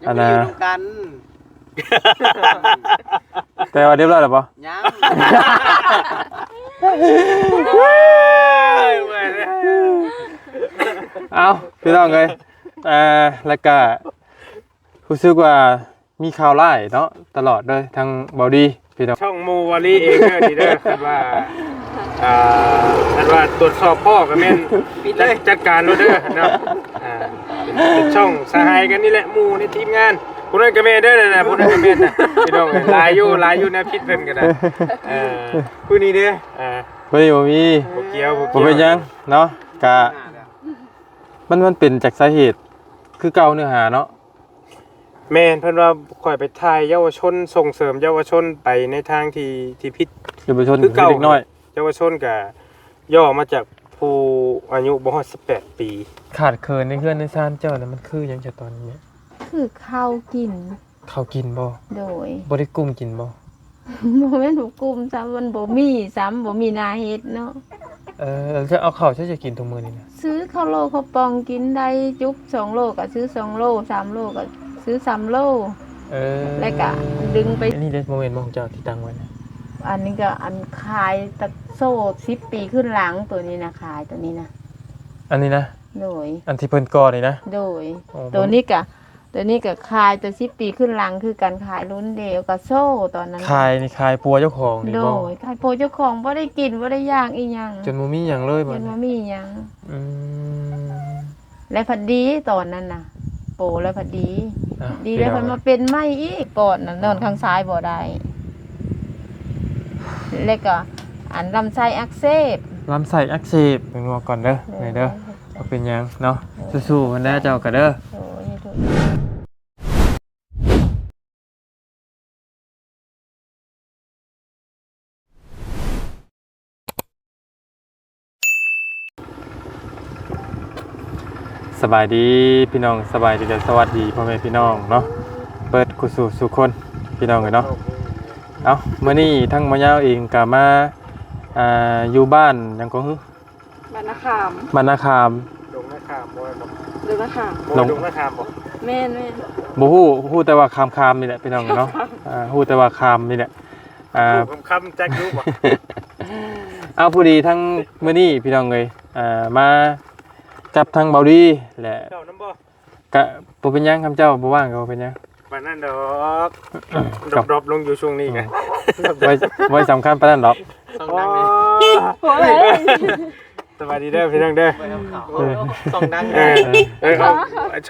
ອັນນ່າ ຍັງບໍ່ໄດ້ຢູ່ນຳກັນ ແຕ່ວ່າຮຽບຮ້ອຍແລ້ວບໍ່? ຍັງ ເອົ້າ ພີ່ນ້ອງເອີຍ ເອີ ແລ້ວກະຮູ້ສຶກວ່າ ມີຂ່າວຮ້າຍເນາະ ຕະຫຼອດເລີຍ ທາງເບົາດີ ພີ່ນ້ອງ ຊ່ອງໝູ່ວາລີເອງເດີ ນີ້ເດີ ຄັນວ່າ ອ່າ ຄັນວ່າຕວດສອບພໍ້ກໍແມ່ນ ປິດເລີຍ ຈັດ ຈັດການໂລດເດີເນາະ ອ່າ ເປັນ ເປັນຊ່ອງສະຫາຍກັນນີ້ແຫຼະ ໝູ່ໃນທີມງານ ຜູ້ນັ້ນກໍແມ່ນເດີ ນັ້ນນະ ຜູ້ນັ້ນກໍແມ່ນນະ ພີ່ນ້ອງເອີຍ ຫຼາຍຢູ່ ຫຼາຍຢູ່ແນວຜິດເພິ່ນກໍໄດ້ ເອີ ຜູ້ນີ້ເດ້ ອ່າ ຜູ້ນີ້ບໍ່ມີ ບໍ່ກ່ຽວ ບໍ່ ບໍ່ເປັນຫຍັງເນາະ ກະ ມັນ ມັນເປັນຈາກສາເຫດຄືເກົ່າ ເນື້ອຫາເນາະ ແມ່ນ ເພິ່ນວ່າຂ້ອຍໄປຖ່າຍເຍົາວະຊົນ ສົ່ງເສີມເຍົາວະຊົນໄປໃນທາງທີ່ ທີ່ຜິດ ເຍົາວະຊົນຄືເກົ່າ ເດັກນ້ອຍ ເຍົາວະຊົນກະຫຍໍ້ມາຈາກຜູ້ອາຍຸບໍ່ຮອດສິບແປດປີ ຂາດເຂີນໃນເຮືອນໃນຊານເຈົ້ານະ ມັນຄືຫຍັງຊະຕອນນີ້? ຄືເຂົ້າກິນ ເຂົ້າກິນບໍ່? ໂດຍ ບໍ່ໄດ້ກຸ້ມກິນບໍ່? ບໍ່ແມ່ນບໍ່ກຸ້ມຊ້ຳ ມັນບໍ່ມີຊ້ຳ ບໍ່ມີໜ້າເຮັດເນາະ ເອີ ເຈົ້າເອົາເຂົ້າໃສຈະກິນທຸກມື້ນີ້ນະ? ຊື້ເຂົ້າໂລເຂົ້າປ່ອງກິນໄດ້ ຈຸບສອງໂລກໍຊື້ສອງໂລ ສາມໂລກໍຊື້ສາມໂລ ເອີ ແລ້ວກໍດຶງໄປ ອັນນີ້ເດ້ ບໍ່ແມ່ນບໍ່ຂອງເຈົ້າທີ່ຕັ້ງໄວ້ນະ? ອັນນີ້ກໍອັນຂາຍແຕ່ໂສ້ສິບປີຂຶ້ນຫຼັງ ໂຕນີ້ນະ ຂາຍໂຕນີ້ນະ ອັນນີ້ນະ? ໂດຍ ອັນທີ່ເພິ່ນກໍ່ນີ້ນະ? ໂດຍ ໂອ້ ໂຕນີ້ກໍ ໂຕນີ້ກໍຂາຍແຕ່ສິບປີຂຶ້ນຫຼັງຄືກັນ ຂາຍລຸ້ນດຽວກັບໂສ້ຕອນນັ້ນ ຂາຍນີ້ຂາຍປົວເຈົ້າຂອງນີ້ບໍ່? ໂດຍ ຂາຍປົວເຈົ້າຂອງ ບໍ່ໄດ້ກິນບໍ່ໄດ້ຢາກອີ່ຫຍັງ ຈົນບໍ່ມີຫຍັງເລີຍ ຈົນບໍ່ມີຫຍັງ ອືມ ແລ້ວພັດດີຕອນນັ້ນນະ ໂປແລ້ວພັດດີ ອ້າວ ດີແລ້ວ ພີ່ນ້ອງ ພັດມາເປັນໃໝ່ອີກ ປອດນັ້ນນອນຂ້າງຊ້າຍບໍ່ໄດ້ ແລ້ວກໍອັນລຳໄສ້ອັກເສບ ລຳໄສ້ອັກເສບ ເປັນຫວັດກ່ອນເດີ ໂດຍ ນີ້ເດີ ບໍ່ເປັນຫຍັງເນາະ ໂດຍ ສູ້ໆ ຫັ້ນແຫຼະເຈົ້າກໍເດີ ໂດຍ ສະບາຍດີພີ່ນ້ອງ ສະບາຍດີ ແລະ ສະຫວັດດີພໍ່ແມ່ພີ່ນ້ອງເນາະ ເບິດຄູ່ສູ່ສູ່ຄົນ ພີ່ນ້ອງເອີຍເນາະ ເອົ້າ ມື້ນີ້ທາງໝໍຍາວເອງກໍມາ ອ່າ ຢູ່ບ້ານຫຍັງກໍ ບ້ານນາຂາມ ບ້ານນາຂາມ ດົງນາຂາມບໍ່ແມ່ນບໍ່? ດົງນາຂາມ ບໍ່ ດົງ ດົງນາຂາມບໍ່? ແມ່ນໆ ບໍ່ຮູ້ ຮູ້ແຕ່ວ່າຂາມໆ ນີ້ແຫຼະພີ່ນ້ອງເນາະ ອ່າ ຮູ້ແຕ່ວ່າຂາມນີ້ແຫຼະ ອ່າ ຮູ້ຄຳໆ ຈັກຢູ່ບໍ່? ເອົາ ພໍດີທັງມື້ນີ້ພີ່ນ້ອງເອີຍ ອ່າ ມາກັບທາງເບົາດີແຫຼະ ເຈົ້ານຳບໍ່? ກະບໍ່ເປັນຫຍັງ ຄຳເຈົ້າບໍ່ວ່າງກໍບໍ່ເປັນຫຍັງ ປານນັ້ນດອກ ດອບໆ ລົງຢູ່ຊ່ວງນີ້ກະ ໄວ້ ໄວ້ສຳຄັນປານນັ້ນດອກ ສອງດັງນີ້ ໂອ້ຍ ສະບາຍດີເດີພີ່ນ້ອງເດີ ສອງດັງ ເອີ ເອີ ເອົາ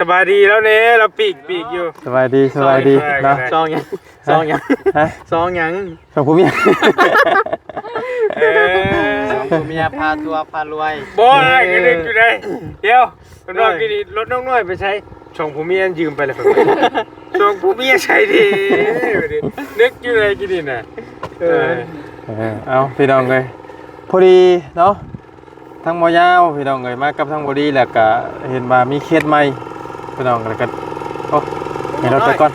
ສະບາຍດີແລ້ວເດ້ ລາວປີກ ປີກຢູ່ ສະບາຍດີ ສະບາຍດີເນາະ ສອງຫຍັງ ສອງຫຍັງ ຮະ ສອງຫຍັງ ສອງຜົວເມຍ ເອີ ສອງຜົວເມຍພາທົ່ວພາລວຍ ບໍ່ ອ້າຍ ກໍນຶກຢູ່ໃດ ດຽວ ເພິ່ນວ່າ ໂອ້ຍ ກີ້ນີ້ລົດນ້ອງນ້ອຍໄປໃສ? ສອງຜົວເມຍຢືມໄປແລ້ວເພິ່ນວ່າ ສອງຜົວເມຍໃສເດ? ນຶກຢູ່ໃດກີ້ນີ້ນະ ເອີ ເອີ ເອົາ ພີ່ນ້ອງເອີຍ ພໍດີເນາະ ທາງໝໍຍາວ ພີ່ນ້ອງເອີຍ ມາກັບທາງເບົາດີ ແລ້ວກະເຫັນວ່າມີເຄສໃໝ່ ພີ່ນ້ອງ ແລ້ວກະ ໂອ້ ໃຫ້ລົດໄປກ່ອນ.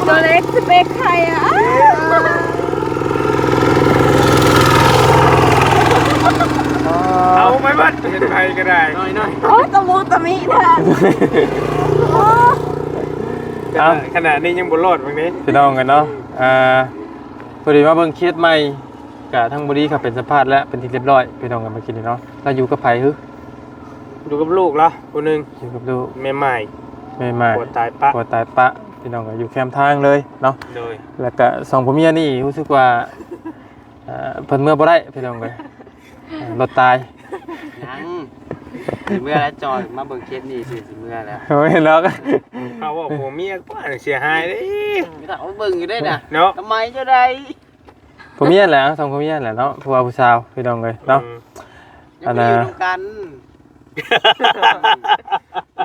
ໂຕເລັກສະເປັກໃຜອະ? ເອົາໄປເບິດ ເຫັນໃຜກໍໄດ້ ນ້ອຍໆ ໂອ້ ຕະມຸຕະມິແທ້ ໂອ້ ເອົາ ຂະໜາດນີ້ຍັງບໍ່ລອດເບິ່ງນີ້ ພີ່ນ້ອງເອີຍເນາະ ອ່າ ພໍດີມາເບິ່ງເຄສໃໝ່ ກະທາງບໍດີເຂົາເປັນສຳພາດແລ້ວ ເປັນທີ່ຮຽບຮ້ອຍ ພີ່ນ້ອງເອີຍ ເມື່ອກີ້ນີ້ເນາະ ລາວຢູ່ກັບໃຜຫື? ຢູ່ກັບລູກລາວຜູ້ໜຶ່ງ ຢູ່ກັບລູກ ແມ່ໝ້າຍ ແມ່ໝ້າຍ ຜົວຕາຍປະ ຜົວຕາຍປະ ພີ່ນ້ອງເອີຍ ຢູ່ແຄມທາງເລີຍເນາະ ໂດຍ ແລ້ວກະສອງຜົວເມຍນີ້ຮູ້ສຶກວ່າ ເອີ ເພິ່ນເມືອບໍ່ໄດ້ ພີ່ນ້ອງເອີຍ ລົດຕາຍ ຍັງ ຊິເມືອແລ້ວ ຈອຍມາເບິ່ງເຄສນີ້ຊິ ຊິເມືອແລ້ວ ບໍ່ແມ່ນດອກ ເຮົາເວົ້າຜົວເມຍກວ່າເສຍຫາຍເດ້ ມີແຕ່ເອົາເບິ່ງຢູ່ເດ້ນະ ເນາະ ທຳໄມເຈົ້າໃດ ຜົວເມຍແຫຼະ ສອງຜົວເມຍແຫຼະເນາະ ຜູ້ບ່າວຜູ້ສາວ ພີ່ນ້ອງເອີຍເນາະ ອືມ ອັນນ່າ ຍັງບໍ່ໄດ້ຢູ່ນຳກັນ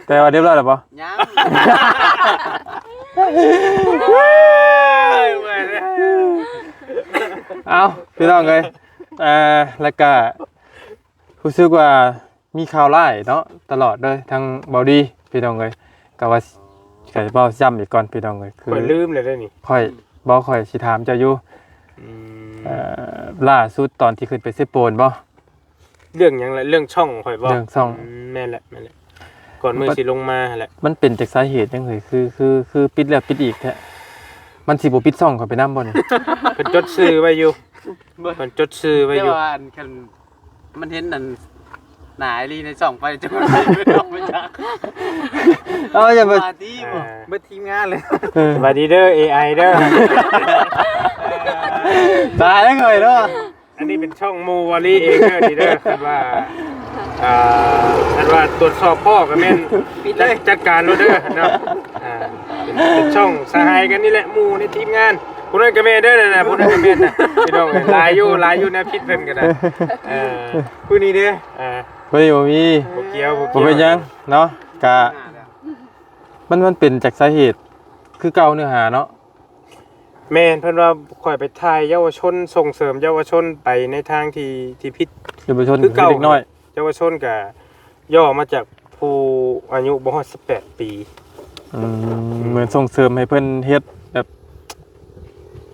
ແຕ່ວ່າຮຽບຮ້ອຍແລ້ວບໍ່? ຍັງ ເອົາ ພີ່ນ້ອງເອີຍ ເອີ ແລ້ວກະຮູ້ສຶກວ່າ ມີຂ່າວຮ້າຍເນາະ ຕະຫຼອດເລີຍ ທາງເບົາດີ ພີ່ນ້ອງເອີຍ ກໍວ່າ ກໍເວົ້າຊ້ຳອີກກ່ອນ ພີ່ນ້ອງເອີຍ ຄືຂ້ອຍລືມແລ້ວເດ້ນີ້ ຂ້ອຍ ບໍ່ ຂ້ອຍຊິຖາມເຈົ້າຢູ່ ອືມ ເອີ ລ່າສຸດຕອນທີ່ຂຶ້ນໄປເຊໂປນບໍ່? ເລື່ອງຫຍັງລະ? ເລື່ອງຊ່ອງຂ້ອຍບໍ່? ເລື່ອງຊ່ອງ ອືມ ແມ່ນແຫຼະ ແມ່ນແຫຼະ ກ່ອນມື້ຊິລົງມາຫັ້ນແຫຼະ. ມັນເປັນຈາກສາເຫດຫຍັງເອີຍ? ຄື ຄື ຄືປິດແລ້ວປິດອີກແທ້? ມັນຊິບໍ່ປິດຊ່ອງຂ້ອຍໄປນຳບໍ່ນີ້? ເພິ່ນຈົດຊື່ໄວ້ຢູ່ ເພິ່ນຈົດຊື່ໄວ້ຢູ່ ແຕ່ວ່າອັນ ຄັນມັນເຫັນອັນ ໜ້າອີ່ຫຼີໃນຊ່ອງໄປ ຈະບໍ່ໄດ້ອອກໄປຈັກ. ເອົາ ຢ່າໄປ ວ່າຕິ ອ່າ ເບິດທີມງານເລີຍ. ເອີ ສະບາຍດີເດີ ເອໄອ ເດີ ຕາຍແລ້ວຂ້ອຍເນາະ. ອັນນີ້ເປັນຊ່ອງໝູ່ວໍລີເອງເດີນີ້ເດີ. ຄັນວ່າ ອ່າ ຄັນວ່າຕວດສອບພໍ້ກໍແມ່ນ ປິດເລີຍ ຈັດ ຈັດການໂລດເດີເນາະ. ອ່າ ເປັນ ເປັນຊ່ອງສະຫາຍກັນນີ້ແຫຼະ ໝູ່ໃນທີມງານ. ຜູ້ນັ້ນກໍແມ່ນເດີນັ້ນນະ ຜູ້ນັ້ນກໍແມ່ນນະ ພີ່ນ້ອງເອີຍ. ຫຼາຍຢູ່ ຫຼາຍຢູ່ແນວຜິດເພິ່ນກໍໄດ້. ເອີ ຜູ້ນີ້ເດ້ ອ່າ ຜູ້ນີ້ບໍ່ມີ ບໍ່ກ່ຽວ ບໍ່ ບໍ່ ກ່ຽວ ເປັນຫຍັງເນາະ. ກະ ມັນ ມັນເປັນຈາກສາເຫດຄືເກົ່າ ເນື້ອຫາເນາະ. ແມ່ນ ເພິ່ນວ່າຂ້ອຍໄປຖ່າຍເຍົາວະຊົນ ສົ່ງເສີມເຍົາວະຊົນໄປໃນທາງທີ່ ທີ່ຜິດ. ເຍົາວະຊົນ ຄືເກົ່າ ເດັກນ້ອຍ ເຍົາວະຊົນກະຫຍໍ້ມາຈາກຜູ້ອາຍຸບໍ່ຮອດສິບແປດປີ. ອືມ ອືມ ເໝືອນສົ່ງເສີມໃຫ້ເພິ່ນເຮັດແບບ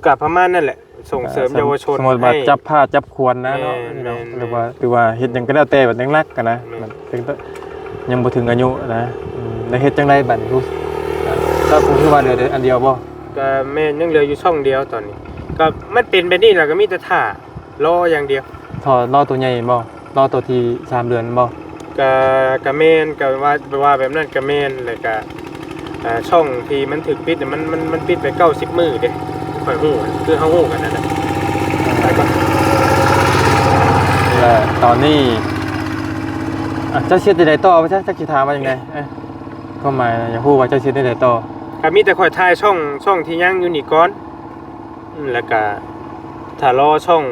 ກະປະມານນັ້ນແຫຼະ ສົ່ງເສີມເຍົາວະຊົນ ສົມມຸດວ່າ ໃຫ້ ຈັບພ້າຈັບຂວັນນະເນາະ ແມ່ນ ເນາະ ແມ່ນ ຫຼືວ່າ ແມ່ນ ຫຼືວ່າເຮັດຫຍັງກໍແລ້ວແຕ່ ແບບຍັງລັກຫັ້ນນະ ແມ່ນ ແຕ່ຍັງບໍ່ເຖິງອາຍຸນະ. ອືມ ແລ້ວເຮັດຈັ່ງໃດບັດນີ້? ເຈົ້າກໍຄືວ່າເຫຼືອອັນດຽວບໍ່? ກໍແມ່ນ ຍັງເຫຼືອຢູ່ຊ່ອງດຽວຕອນນີ້. ກໍມັນເປັນແບບນີ້ແລ້ວ ກໍມີແຕ່ຖ້າ ລໍຢ່າງດຽວ. ລໍ ລໍໂຕໃຫຍ່ແມ່ນບໍ່? ລໍໂຕທີ່ສາມເດືອນແມ່ນບໍ່? ກະ ກະແມ່ນ ກະວ່າ ວ່າແບບນັ້ນກະແມ່ນ. ແລ້ວກະ ອ່າ ຊ່ອງທີ່ມັນຖືກປິດນະ ມັນ ມັນ ມັນປິດໄປເກົ້າສິບມື້ເດ້ ຂ້ອຍຮູ້ ຄືເຮົາຮູ້ກັນນັ້ນນະ. ແລ້ວຕອນນີ້ ອ່ະ ເຈົ້າຊິເຮັດຈັ່ງໃດຕໍ່? ວ່າຊັ້ນ ຈັກຊິຖາມວ່າຈັ່ງໃດ? ເອີ ຄວາມໝາຍນະ ຢາກຮູ້ວ່າເຈົ້າຊິເຮັດຈັ່ງໃດຕໍ່? ກໍມີແຕ່ຂ້ອຍຖ່າຍຊ່ອງ ຊ່ອງທີ່ຍັງຢູ່ນີ້ກ່ອນ ອືມ ແລ້ວກະຖ້າລໍຊ່ອງ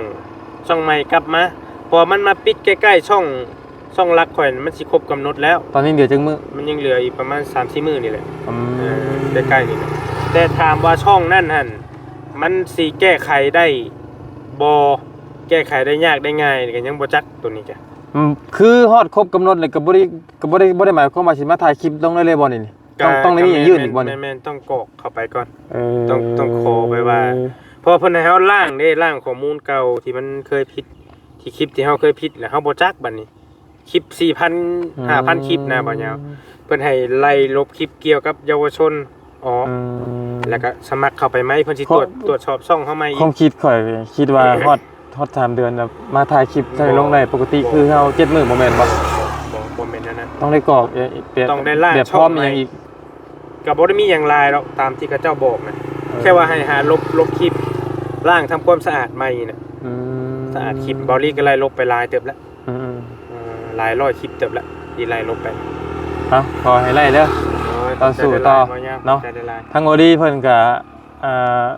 ຊ່ອງໃໝ່ກັບມາ ເພາະວ່າມັນມາປິດໃກ້ໆ ຊ່ອງ ຊ່ອງຫຼັກຂ້ອຍ ມັນຊິຄົບກຳນົດແລ້ວ. ຕອນນີ້ເຫຼືອຈັກມື້? ມັນຍັງເຫຼືອອີກປະມານສາມສີ່ມື້ນີ້ແຫຼະ. ອືມ ເອີ ໃກ້ໆນີ້ແຫຼະ. ແຕ່ຖາມວ່າຊ່ອງນັ້ນຫັ້ນ ມັນຊິແກ້ໄຂໄດ້ບໍ່? ແກ້ໄຂໄດ້ຍາກໄດ້ງ່າຍກໍຍັງບໍ່ຈັກໂຕນີ້ກະ. ອືມ ຄືຮອດຄົບກຳນົດແລ້ວກໍບໍ່ໄດ້ ກໍບໍ່ໄດ້ ບໍ່ໄດ້ໝາຍຄວາມວ່າຊິມາຖ່າຍຄລິບລົງໄດ້ເລີຍບໍ່ນີ້? ຕ້ອງ ຕ້ອງໄດ້ມີຫຍັງຍື່ນອີກບໍ່ນີ້? ແມ່ນໆ ຕ້ອງກອກເຂົ້າໄປກ່ອນ. ເອີ ຕ້ອງ ຕ້ອງຂໍໄປວ່າ ເພາະເພິ່ນໃຫ້ເຮົາລ້າງເດ້ ລ້າງຂໍ້ມູນເກົ່າທີ່ມັນເຄີຍຜິດ ທີ່ຄລິບທີ່ເຮົາເຄີຍຜິດ ແລ້ວເຮົາບໍ່ຈັກບັດນີ້. ຄລິບສີ່ພັນ ອືມ ຫ້າພັນຄລິບນະ ບ່າວຍາວ ເພິ່ນໃຫ້ໄລ່ລົບຄລິບກ່ຽວກັບເຍົາວະຊົນອອກ ອືມ ແລ້ວກໍສະໝັກເຂົ້າໄປໃໝ່ ເພິ່ນຊິ ເພາະ ຕວດ ຕວດສອບຊ່ອງເຮົາໃໝ່ອີກ. ຄວາມຄິດຂ້ອຍ ຄິດວ່າຮອດ ຮອດສາມເດືອນແລ້ວ ມາຖ່າຍຄລິບໃສ່ລົງໄດ້ ບໍ່ ປົກກະຕິ ບໍ່ ຄືເຮົາເຈັດມື້ ບໍ່ແມ່ນບໍ່? ບໍ່ ບໍ່ແມ່ນແນວນັ້ນ. ຕ້ອງໄດ້ກອກ ເອີ ແບບ ຕ້ອງໄດ້ລ້າງ ແບບພ້ອມ ຊ່ອງໃໝ່ ຫຍັງອີກ? ກໍບໍ່ໄດ້ມີຫຍັງຫຼາຍດອກ ຕາມທີ່ເຂົາເຈົ້າບອກນະ. ເອີ ແຄ່ວ່າໃຫ້ຫາລົບ ລົບຄລິບ ລ້າງທຳຄວາມສະອາດໃໝ່ນະ. ອືມ ສະອາດຄລິບ ເບົາລີກໍໄລ່ລົບໄປຫຼາຍເຕີບແລ້ວ. ອືມໆ ເອີ ຫຼາຍຮ້ອຍຄລິບເຕີບແລ້ວທີ່ໄລ່ລົບໄປ. ເອົາ ຂໍໃຫ້ໄລ່ເດີ ໂອ້ຍ ຕໍ່ສູ້ຕໍ່ເນາະ. ຂອບໃຈຫຼາຍໆ ທາງໂອດີເພິ່ນກໍ ອ່າ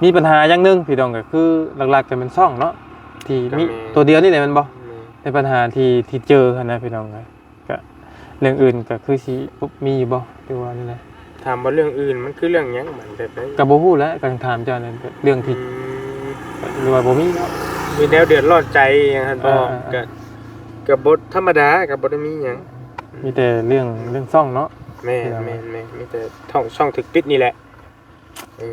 ມີບັນຫາຢ່າງໜຶ່ງພີ່ນ້ອງ ກໍຄືຫຼັກໆກໍແມ່ນຊ່ອງເນາະ ທີ່ມີ ກໍແມ່ນ ຕົວດຽວນີ້ແຫຼະແມ່ນບໍ່? ແມ່ນ ໃນບັນຫາທີ່ ທີ່ເຈີຫັ້ນນະພີ່ນ້ອງ. ກະເລື່ອງອື່ນກະຄືຊິມີຢູ່ບໍ່ ຫຼືວ່າແນວໃດ? ຖາມວ່າເລື່ອງອື່ນມັນຄືເລື່ອງຫຍັງ ມັນແບບໃດ? ກະບໍ່ຮູ້ແຫຼະ ກະຖາມເຈົ້ານັ້ນ ເລື່ອງທີ່ ອືມ ຫຼືວ່າບໍ່ມີເນາະ? ມີແນວເດືອດຮ້ອນໃຈຫຍັງຫັ້ນບໍ່? ເອີໆໆ ກະ ກະບໍ່ທຳມະດາ ກະບໍ່ໄດ້ມີຫຍັງ. ມີແຕ່ເລື່ອງ ເລື່ອງຊ່ອງເນາະ. ແມ່ນ ເລື່ອງ ແມ່ນໆ ມີແຕ່ຊ່ອງ ຊ່ອງຖືກປິດນີ້ແຫຼະ. ເອີ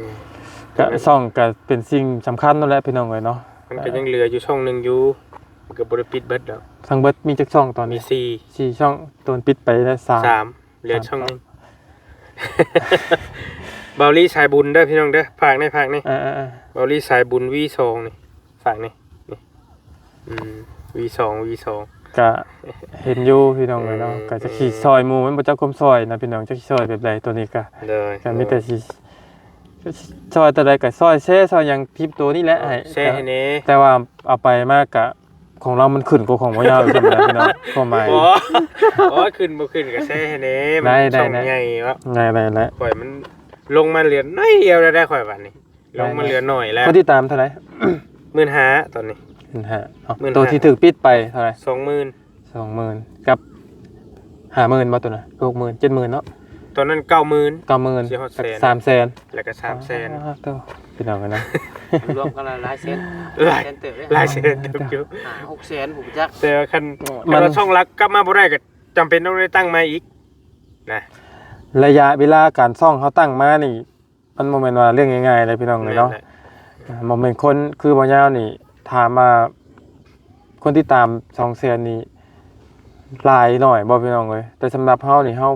ກະ ແຕ່ມັນ ຊ່ອງກະເປັນສິ່ງສຳຄັນນັ້ນແຫຼະພີ່ນ້ອງເອີຍເນາະ. ມັນກໍຍັງເຫຼືອຢູ່ຊ່ອງໜຶ່ງຢູ່ ມັນກໍບໍ່ໄດ້ປິດເບິດດອກ. ທັງເບິດມີຈັກຊ່ອງຕອນນີ້? ມີສີ່ ສີ່ຊ່ອງ. ໂຕນປິດໄປແລ້ວ ສາມ ສາມ ເຫຼືອ ສາມ ຊ່ອງໜຶ່ງ. ເບົາລີສາຍບຸນເດີພີ່ນ້ອງເດີ ຝາກແດ່ ຝາກແດ່. ເອີໆໆ ເບົາລີສາຍບຸນ ວີສອງ ນີ້ ຝາກແດ່ ນີ້ ອືມ ວີສອງ ວີສອງ ກະເຫັນຢູ່ພີ່ນ້ອງເອີຍເນາະ. ເອີ ກະຈັກຊິ ເອີ ຊ່ອຍໝູ່ ມັນບໍ່ຈັກຄວາມຊ່ອຍນະພີ່ນ້ອງ ຈັກຊິຊ່ອຍແບບໃດ. ໂຕນີ້ກະ ໂດຍ ກະມີແຕ່ຊິ ໂດຍ ຊ່ອຍຕົວໃດກໍຊ່ອຍແຊ ຊ່ອຍຫຍັງ ຄລິບໂຕນີ້ແຫຼະ ເອີ ໃຫ້ ແຊໃຫ້ແດ່. ແຕ່ ແຕ່ວ່າເອົາໄປມາກະ ຂອງລາວມັນຂຶ້ນກວ່າຂອງບໍ່ຍາວອີກຊັ້ນນະພີ່ນ້ອງ ຄວາມໝາຍ. ບໍ່ ໂອ້ຍ ຂຶ້ນບໍ່ຂຶ້ນກໍແຊໃຫ້ແດ່. ໄດ້ ໄດ້ ໄດ້ ໄດ້ ຂ້ອຍມັນລົງມາເຫຼືອໜ້ອຍດຽວແລ້ວ ໄດ້ ຂ້ອຍບັດນີ້ ໄດ້ ລົງມາເຫຼືອໜ້ອຍແລ້ວ. ຜູ້ຕິດຕາມເທົ່າໃດ? ໝື່ນຫ້າ ຕອນນີ້ ໝື່ນຫ້າ. ເອົາ ໝື່ນຫ້າ ໂຕທີ່ຖືກປິດໄປເທົ່າໃດ? ສອງໝື່ນ. ສອງໝື່ນ ກັບ ຫ້າໝື່ນບໍ່ ໂຕນັ້ນ? ຫົກໝື່ນ ເຈັດໝື່ນເນາະ. ຕອນນັ້ນເກົ້າໝື່ນ ເກົ້າໝື່ນ ຊິຮອດແສນ ສາມແສນ ແລ້ວກໍສາມແສນ. ອ້າວ ໂຕ ພີ່ນ້ອງເອີຍເນາະ ລວມກັນແລ້ວຫຼາຍແສນ ຫຼາຍ ຫຼາຍແສນເຕີບເດ້ ຫຼາຍແສນເຕີບຢູ່ ຫ້າຫົກແສນ ຜູ້ຈັກ. ແຕ່ວ່າຄັນ ຄັນວ່າຊ່ອງຫຼັກກັບມາບໍ່ໄດ້ ກໍຈຳເປັນຕ້ອງໄດ້ຕັ້ງໃໝ່ອີກນະ. ໄລຍະເວລາການຊ່ອງເຮົາຕັ້ງມານີ້ ມັນບໍ່ແມ່ນວ່າເລື່ອງງ່າຍໆເດ້ພີ່ນ້ອງເອີຍເນາະ. ແມ່ນແຫຼະ ອ່າ ບໍ່ແມ່ນຄົນຄືບໍ່ຍາວນີ້ ຖາມວ່າຄົນຕິດຕາມສອງແສນນີ້ ຫຼາຍໜ້ອຍບໍ່ພີ່ນ້ອງເອີຍ? ແຕ່ສຳລັບເຮົານີ້ ເຮົາ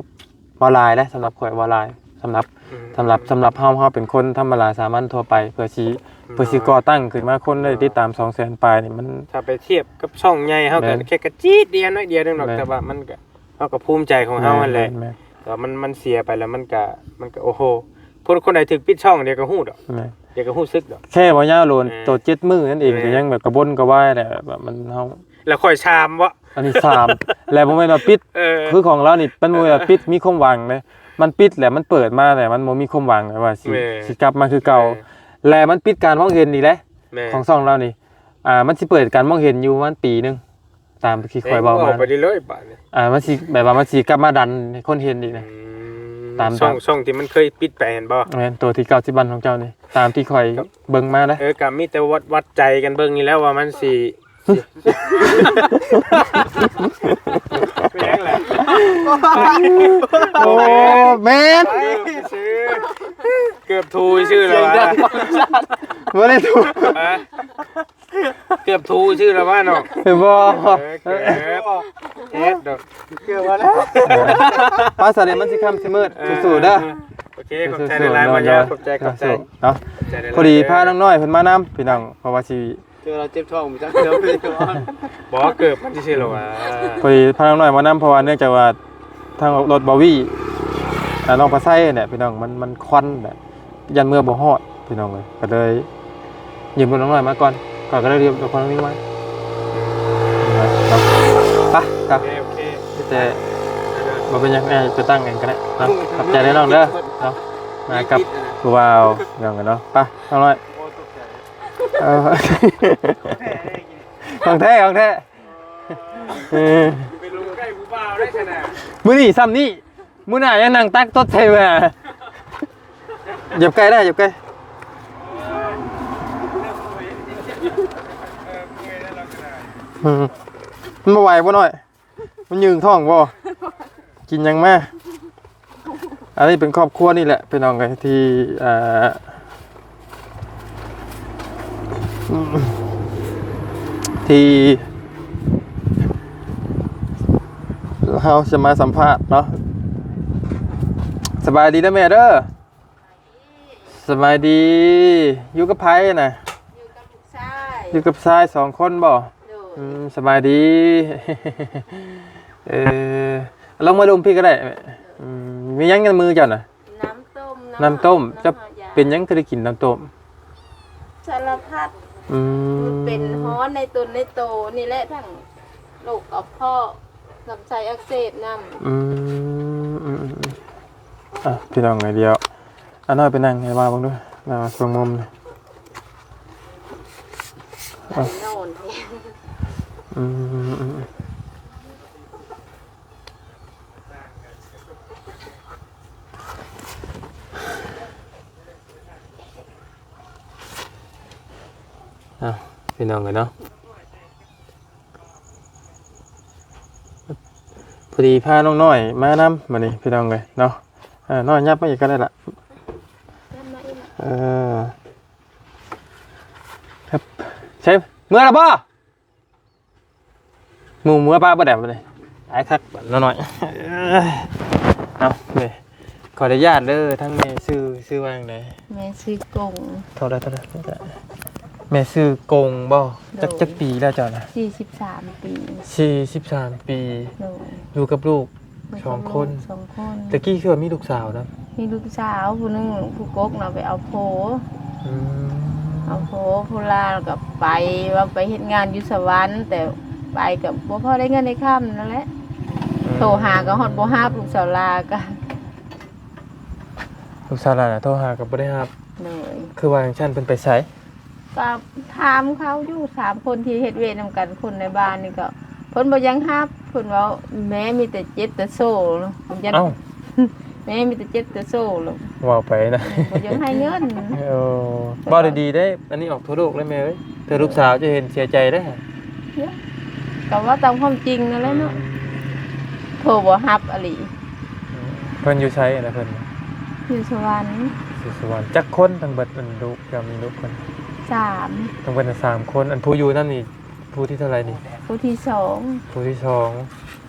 ບໍ່ຫຼາຍເດ້ ສຳລັບຂ້ອຍບໍ່ຫຼາຍ ສຳລັບ ອືມ ສຳລັບ ສຳລັບເຮົາ ເຮົາເປັນຄົນທຳມະດາສາມັນທົ່ວໄປ ເພື່ອຊິ ເພື່ອຊິກໍ່ຕັ້ງຂຶ້ນມາ ຄົນໄດ້ຕິດຕາມສອງແສນປາຍນີ້ ມັນ ຖ້າໄປທຽບກັບຊ່ອງໃຫຍ່ ເຮົາກໍ ແມ່ນ ແຄ່ກະຈີດດຽວໜ້ອຍດຽວໜຶ່ງດອກ ແມ່ນ ແຕ່ວ່າມັນກໍ ເຮົາກໍພູມໃຈຂອງເຮົາຫັ້ນແຫຼະ ແມ່ນ ແມ່ນ ແຕ່ວ່າມັນ ມັນເສຍໄປແລ້ວ ມັນກະ ມັນກະ ໂອ້ໂຫ ຄົນ ຄົນໃດຖືກປິດຊ່ອງ ດຽວກໍຮູ້ດອກ ແມ່ນ ດຽວກໍຮູ້ສຶກດອກ ແຄ່ບໍ່ຍາວໂລນ ເອີ ໂຕເຈັດມື້ນັ້ນເອງ ແມ່ນ ກໍຍັງແບບກະວົນກະວາຍແຫຼະ ແບບມັນເຮົາ ແລ້ວຂ້ອຍສາມບໍ? ອັນນີ້ສາມ ແລະບໍ່ແມ່ນວ່າປິດ ເອີ ຄືຂອງລາວນີ້ ມັນບໍ່ແມ່ນວ່າປິດມີຄວາມຫວັງເດ້ ມັນປິດແຫຼະ ມັນເປີດມາແຫຼະ ມັນບໍ່ມີຄວາມຫວັງວ່າຊິ ແມ່ນ ຊິກັບມາຄືເກົ່າ ແມ່ນ ແລະມັນປິດການມອງເຫັນອີກເດ້ ແມ່ນ ຂອງຊ່ອງລາວນີ້ ອ່າ ມັນຊິເປີດການມອງເຫັນຢູ່ປະມານປີໜຶ່ງ ຕາມທີ່ຂ້ອຍເວົ້າມາ ເວົ້າໄປເລື້ອຍໆບາດນີ້ ອ່າ ມັນຊິແບບວ່າມັນຊິກັບມາດັນໃຫ້ຄົນເຫັນອີກນະ ອືມ ຕາມ ຊ່ອງ ຕາມ ຊ່ອງທີ່ມັນເຄີຍປິດໄປຫັ້ນບໍ? ແມ່ນ ໂຕທີ່ເກົ້າສິບວັນຂອງເຈົ້ານີ້ ຕາມທີ່ຂ້ອຍເບິ່ງມານະ ເອີ ກໍມີແຕ່ວັດ ວັດໃຈກັນເບິ່ງນີ້ແຫຼະວ່າມັນຊິ ແມ່ນແຫຼະ ໂອ້ ແມ່ນ ເກືອບ ເກືອບຖືກຊື່ແລ້ວຫວາ ບໍ່ໄດ້ຖືກ ຮະ? ເກືອບຖືກຊື່ແລ້ວຫວາເນາະ ເຫັນບໍ່? ເອີ ເກືອບ ເຮັດດອກ ເກືອບແລ້ວ ໄປຊະເດ ມັນຊິຄ່ຳຊິມືດ ເອີ ສູ້ໆເດີ ໂອເຄ ຂອບໃຈຫຼາຍໆ ບໍ່ຍາກ ຂອບໃຈ ຂອບໃຈ ເນາະ ພໍດີພານ້ອງນ້ອຍເພິ່ນມານຳ ພີ່ນ້ອງ ເພາະວ່າຊິ ເທື່ອລາວເຈັບທ້ອງ ບໍ່ຈັກເທື່ອ ບໍ່ ເກີບມັນຊິເສຍແລ້ວຫວາ ພໍດີພານ້ອງນ້ອຍມານຳ ເພາະວ່າເນື່ອງຈາກວ່າທາງລົດບາວີ ອ່າ ນ້ອງປາໄຊແຫຼະ ພີ່ນ້ອງ ມັນ ມັນຄວັນແຫຼະ ຢ້ານເມືອບໍ່ຮອດ ພີ່ນ້ອງເອີຍ ກໍເລີຍຢືມລົດນ້ອງນ້ອຍມາກ່ອນ ຂ້ອຍກໍເລີຍຢືມລົດນ້ອງນີ້ມາ ໄປ ໄປ ໂອເຄ ໂອເຄ ມີແຕ່ ບໍ່ເປັນຫຍັງ ໄປຕັ້ງເອງກໍໄດ້ເນາະ ຂອບໃຈເດີນ້ອງເດີເນາະ ມາກັບຜູ້ບ່າວ ພີ່ນ້ອງເອີຍເນາະ ໄປ ນ້ອງນ້ອຍ ເອີ ຂອງແທ້ ຂອງແທ້ ເອີ ໄປລົມໃກ້ຜູ້ບ່າວໄດ້ຊະນະ ມື້ນີ້ຊ່ຳນີ້ ມື້ໜ້າຍັງນັ່ງຕັກຕົດໃສ່ມາ ຢ່າໄກໄດ້ ຢ່າໄກ ອືມ ມັນບໍ່ໄຫວບໍ່ນ້ອຍ? ມັນຍືງທ້ອງບໍ່? ກິນຫຍັງມາ? ອັນນີ້ເປັນຄອບຄົວນີ້ແຫຼະ ພີ່ນ້ອງເອີຍ ທີ່ ເອີ ທີ່ເຮົາຈະມາສຳພາດເນາະ. ສະບາຍດີເດີແມ່ເດີ. ສະບາຍດີ. ຢູ່ກັບໃຜນະ? ຢູ່ກັບລູກຊາຍ. ຢູ່ກັບຊາຍສອງຄົນບໍ່? ໂດຍ. ອືມ ສະບາຍດີ. ເອີ ລົງມາລົມພີ້ກໍໄດ້. ໂດຍ. ອືມ ມີຫຍັງໃນມືເຈົ້ານະ? ນ້ຳຕົ້ມເນາະ. ນ້ຳຕົ້ມ. ນ້ຳຕົ້ມ. ເຈົ້າເປັນຫຍັງຄືໄດ້ກິນນ້ຳຕົ້ມ? ສາລະພັດ. ອືມ ມັນເປັນຮ້ອນໃນຕົນໃນໂຕນີ້ແຫຼະ ທັງໂລກກະເພາະ ລຳໄສ້ອັກເສບນຳ. ອືມ ອືມ ອືມ ອ່ະ ພີ່ນ້ອງເອີຍ ດຽວ ອານ້ອຍໄປນັ່ງໃຫ້ວ່າເບິ່ງດູ ວ່າຊ່ວງມຸມນີ້ ອ່ະ ນອນແທ້. ອືມ ອືມ ອືມ ອ່ະ ພີ່ນ້ອງເອີຍເນາະ. ພໍດີພານ້ອງນ້ອຍມານຳມື້ນີ້ ພີ່ນ້ອງເອີຍເນາະ. ເອີ ນ້ອຍຫຍັບມາອີກກໍໄດ້ລະ. ເອີ ໃສ ເມືອລະບໍ່? ໝູ່ເມືອປະບໍ່ໄດ້ບັດນີ້. ອາຍຄັກນ້ອຍ. ເອົາເດ້ ຂໍອະນຸຍາດເດີ ທາງແມ່ຊື່ ຊື່ວ່າຫຍັງໃດ? ແມ່ຊື່ກົງ. ເທົ່າໃດ ເທົ່າໃດ? ແມ່ຊື່ກົງບໍ່? ໂດຍ. ຈັກ ຈັກປີແລ້ວເຈົ້ານະ? ສີ່ສິບສາມປີ. ສີ່ສິບສາມປີ. ໂດຍ. ຢູ່ກັບລູກສອງຄົນ. ສອງຄົນ. ແຕ່ກີ້ຄືວ່າມີລູກສາວນຳ? ມີລູກສາວຜູ້ໜຶ່ງ ຜູ້ກົກນະໄປເອົາຜົວ. ອືມ ເອົາຜົວ ຜູ້ຫຼ້ານກໍໄປ ວ່າໄປເຮັດງານຢູ່ສະຫວັນ ແຕ່ໄປກໍບໍ່ພໍໄດ້ເງິນໄດ້ຄຳນັ້ນແຫຼະ. ອືມ ໂທຫາກໍຮອດບໍ່ຮັບ ລູກສາວຫຼ້າກໍ ລູກສາວຫຼ້ານະໂທຫາກໍບໍ່ໄດ້ຮັບ. ໂດຍ. ຄືວ່າຈັ່ງຊັ້ນ ເພິ່ນໄປໃສ? ກໍຖາມເຂົາຢູ່ ສາມຄົນທີ່ເຮັດວຽກນຳກັນ ຄົນໃນບ້ານນີ້ກໍ ເພິ່ນບໍ່ຢາກຮັບ ເພິ່ນເວົ້າ ແມ່ມີແຕ່ເຈັບແຕ່ໂຊເນາະ. ເອົ້າ ແມ່ມີແຕ່ເຈັບແຕ່ໂຊເນາະ ເວົ້າໄປນະ ບໍ່ຢາກໃຫ້ເງິນ. ໂອ້ ເວົ້າດີໆເດ້ ອັນນີ້ອອກທົ່ວໂລກເລີຍແມ່ເອີຍ ເທື່ອລູກສາວຈະເຫັນເສຍໃຈເດ້. ກໍເວົ້າຕາມຄວາມຈິງນັ້ນແຫຼະເນາະ. ອືມ ໂທບໍ່ຮັບອີ່ຫຼີ. ເພິ່ນຢູ່ໃສນະ? ເພິ່ນຢູ່ສະຫວັນ. ຢູ່ສະຫວັນ. ຈັກຄົນທັງເບິດ ອັນລູກ ເຈົ້າມີລູກຄົນ? ສາມ. ທັງເບິດສາມຄົນ. ອັນຜູ້ຢູ່ນຳນີ້ ຜູ້ທີເທົ່າໃດນີ້? ຜູ້ທີສອງ. ຜູ້ທີສອງ.